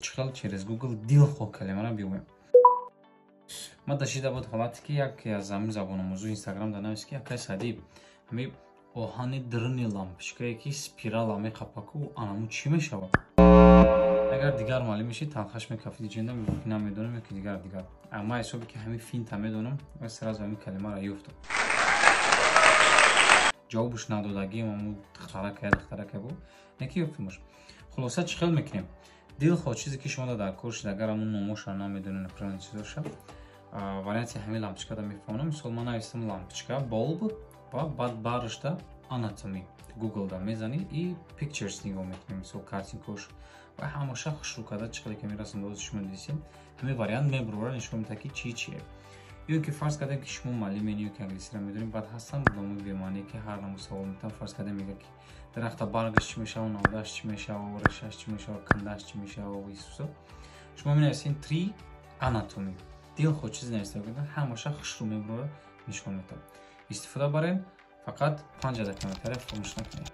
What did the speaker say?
Чӣ хел через Google дилхоҳ калимаро биёбем? Ма дашида буд ҳолате, ки як аз ҳамин забономӯзу Инстаграм да навист, ки акай Садиб, ҳами оҳани дирни лампочкае, ки спирала меқапаку, анаму чӣ мешавад? Агар дигар маълим мешид, талхаш мекафиди ҷинда, мегуфт, ки намедонам ё ки дигар дигар. Ма ҳисоби ки ҳамин финта медонам, сразу ҳамин калимаро ёфтам. Ҷавобуш надодагим, аму духтаракая, духтаракая буд, не ки ёфтимаш. Хулоса, чӣ хел мекунем? Дилхоҳ чизе, ки шумо дар кор шид, агар ҳамун номошро намедонед, например, чизоша, варианти ҳамин лампочкада мефаҳмонам. Мисол, ман навистам лампочка bulb ва баъд барышта anatomy Google-да мезанӣ и pictures нигоҳ мекунем, мисол, картинкош ва ҳамаша хушрӯ карда, чӣ хеле ки мерасем, боз шумо дидисем, ҳамин вариант мебурора, нишон медиҳад, ки чӣ чие. Ё ки фарз кардем, ки шумо муаллимен ё ки англисиро медонед, баъд ҳастанд одамои бемаъне, ки ҳар намуд савол метавон. Фарз кардем, мегӯяд, ки дарахта баргаш чӣ мешава, навдааш чӣ мешава, решаш чӣ мешава, кандаш чӣ мешава, исуса. Шумо менависед tree anatomy, дилхоҳ чизе нависта, ҳамаша хушрӯ мебурора, нишон медиҳад. Истифода барем, фақат панҷ ада комментария фаромӯш накунед.